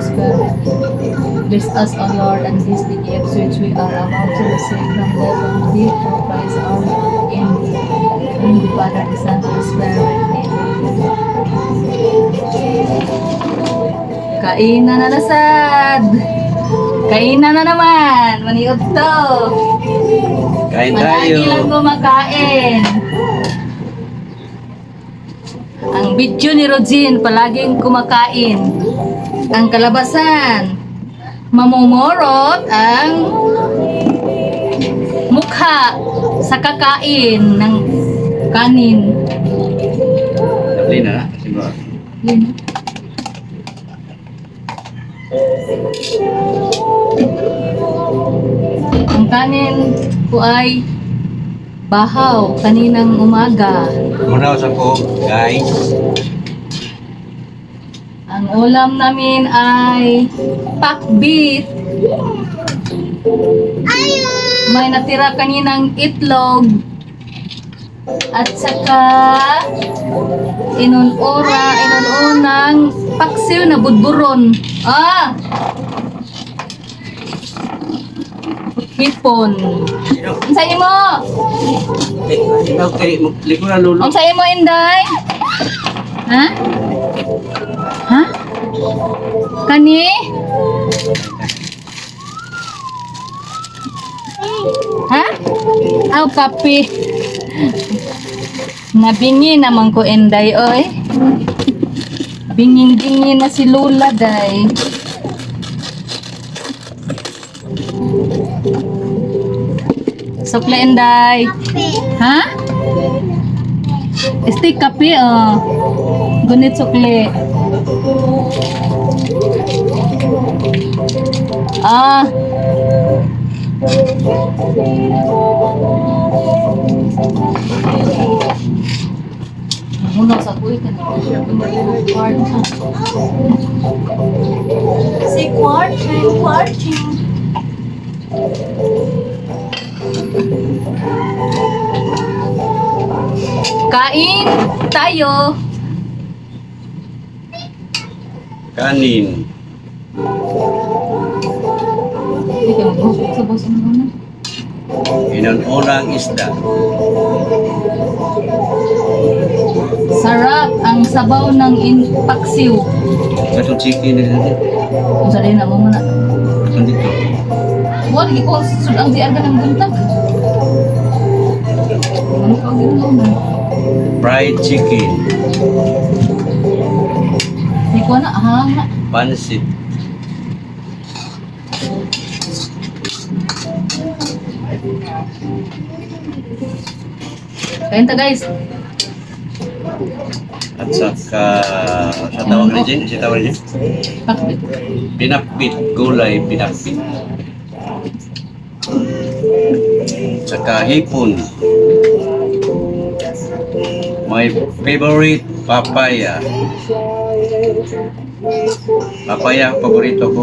Holy Spirit. Bless us, O Lord, and these the gifts which we are about to receive from thy bounty through Christ our Lord. In the Father, the Son, and the Spirit. Amen. Kainan na nasad! Kainan na naman! Maniod to! Kain Palagi tayo. Lang kumakain. Ang video ni Rogin, palaging kumakain. Ang kalabasan, mamumorot ang mukha sa kakain ng kanin. Dali na. Siguro. Yun. Ang kanin ko ay bahaw kaninang umaga. Muna sa ko, guys. Ang ulam namin ay pakbit. May natira kaninang itlog. At saka inununang paksiw na budburon. Ah! Hipon. Sino? Unsa imo? Eh, ikaw kay likuran lulo. Unsa imo, Inday? Ha? Ha? Kani? Ha? Aw, kape. Nabingi naman ko, Inday, oy. Binging-bingi na si Lola, day. Sukle, Inday. Ha? Stick kape, oh. Gunit sukle. Ah. Muna sa kuy kwarta. Si kwarting, kwarting. Kain tayo. Kanin. Hindi ka mag sa boss mo na. Inununang isda. Sarap ang sabaw ng paksiw. Katong chicken na natin. Kung sa na mo muna. Katong dito. Wala, di ko sudang di ng buntag. Ano ka ginawa mo? Fried chicken. Di ko na, hanga. Pansit. Kain ta, guys. At saka sa tawag ni Jen, sa tawag ni Jen? Pakbit. Pinakbit, gulay pinakbit. Saka hipon. My favorite, papaya. Papaya, paborito ko.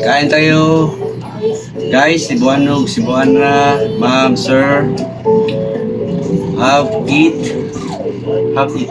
Kain tayo. Guys, Cebuano, Cebuana, ma'am, sir. Have eat. Have eat.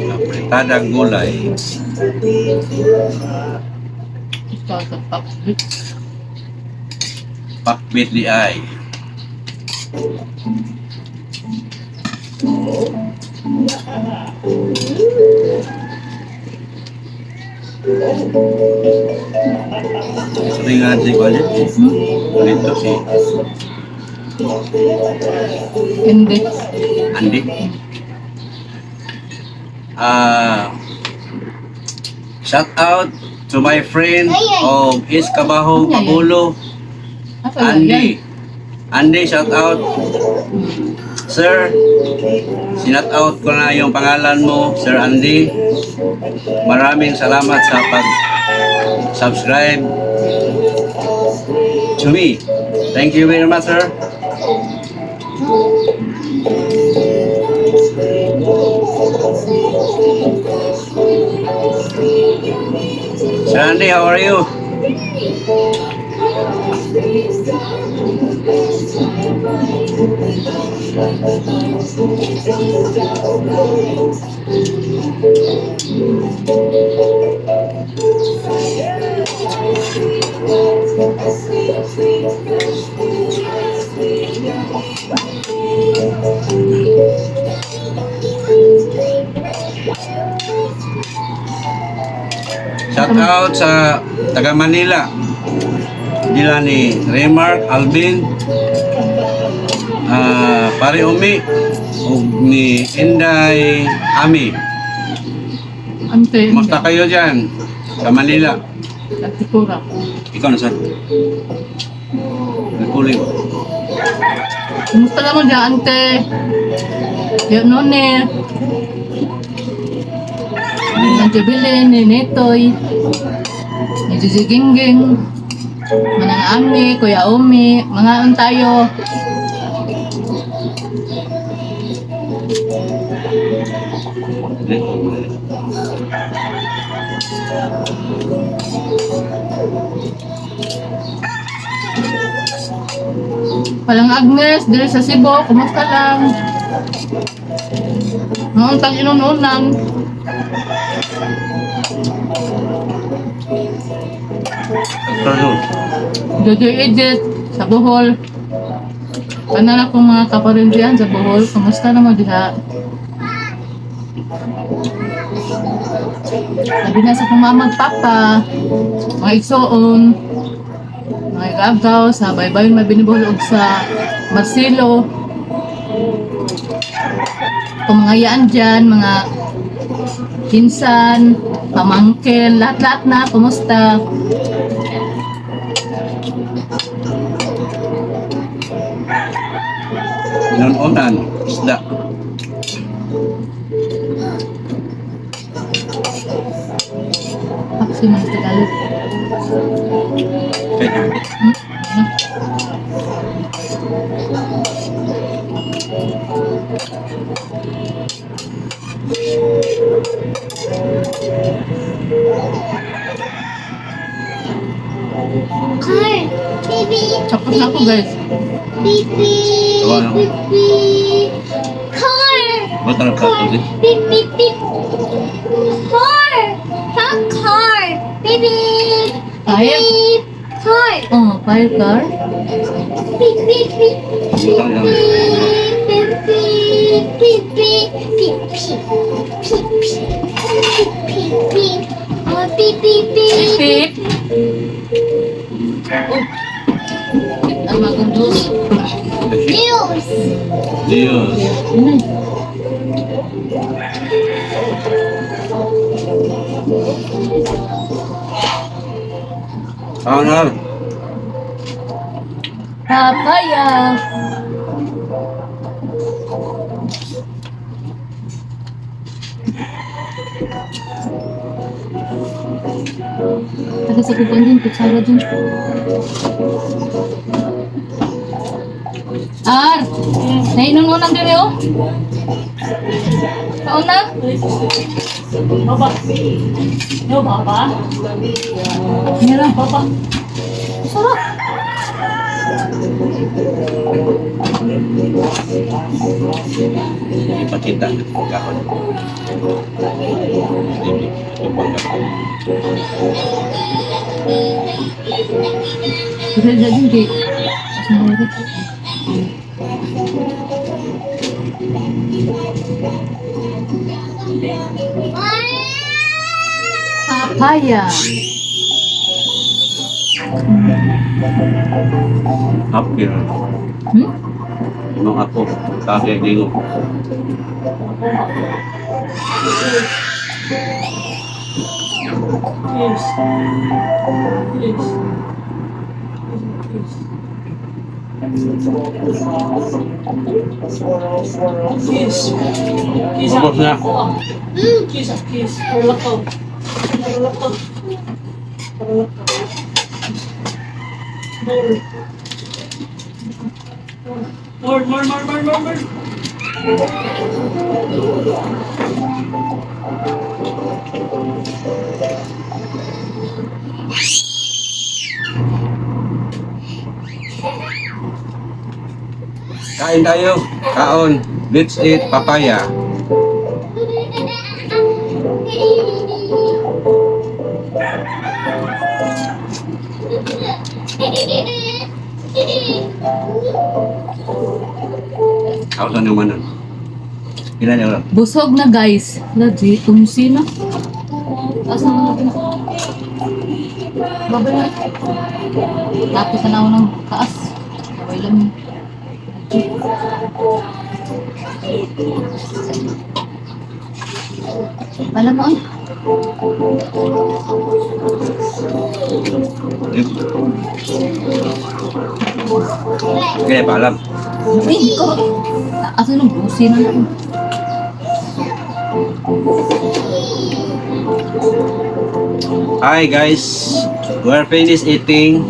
Mga pritadang gulay. Ito sa pakbit. Pakbit di ay. Sabi nga si Kuya, dito si Hindi. Andy. Ah, shout out to my friend of East Cabahug, Abulo, Ano yan? Andy. Andy, shout out. Sir, sinat out ko na yung pangalan mo, Sir Andy. Maraming salamat sa pag-subscribe to me. Thank you very much, sir. Sir Andy, how are you? Shout out sa taga Manila. Dila ni Remark Alvin, Pare Umi, ug ni Inday Ami. Ante. Kumusta kayo dyan sa Manila? Ate Pura. Ikaw na sir. Nagkuling. Kumusta naman dyan, ante? Yan nun eh. Ante Bilin, ni Netoy, ni Gigi Gingging, Manang Ami, Kuya Umi, mga tayo. Walang Agnes, diri sa Cebu, kumusta lang? Noon tang inununan. Dr. Jojo Edit, sa Bohol. Tanan akong mga kaparindihan sa Bohol, kumusta naman diha? Sabi na sa akong mama at papa, mga igsoon, mga igagaw, sa baybayon may binibuhol og sa Marcelo. Kung mga yaan dyan, mga pinsan, pamangkin, lahat-lahat na, kumusta? Inununan, isda. Paksi man sa Tagalog. Kaya, Hmm? Ano? Car. Baby. Tapos na ako, guys. Baby. Tawa na ako. Baby. Car. Ba't ang Car. plato din? Beep beep beep. Car. Not car. Baby. Fire? Beep. Car. Oh, fire car. Beep beep beep. Butang lang. Beep beep beep beep beep beep beep beep beep beep. Oh, beep beep beep. Beep, beep. Oh. Ang magong juice. Juice. Diyos. Yun na. Ano? Papaya. Taga sa kukuan din, kutsara din. Ar! Nainom mo ng dire, oh. Kaon na? Baba. No, baba. Meron. Baba. Sarap. Ipakita ang kahon. Hindi, ito pang kahon. Dire din kay. Mas mahirap. Papaya. Apple. Hmm? Imong ako. Kake gingo. Kiss. Kiss. Kiss. Kiss. Kiss. Ubos na. Kiss, kiss. Parlakaw. Parlakaw. Parlakaw. More. More, more, more, more, more, more. Kain tayo. Kaon. Let's eat papaya. Ako sa naman nun. Ilan yun? Busog na, guys. Lagi, tumsi na. Taas na natin. Babay na. Tapos na ako ng taas. Babay lang. Wala mo ay. Kaya paalam. Ay, ko. Asa nung busi na lang. Hi guys, we're finished eating.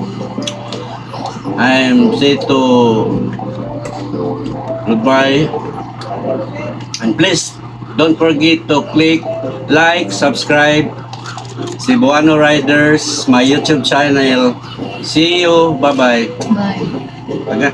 I'm say to goodbye. And please don't forget to click like, subscribe, Cebuano Riders, my YouTube channel. See you. Bye bye. Bye. Aga.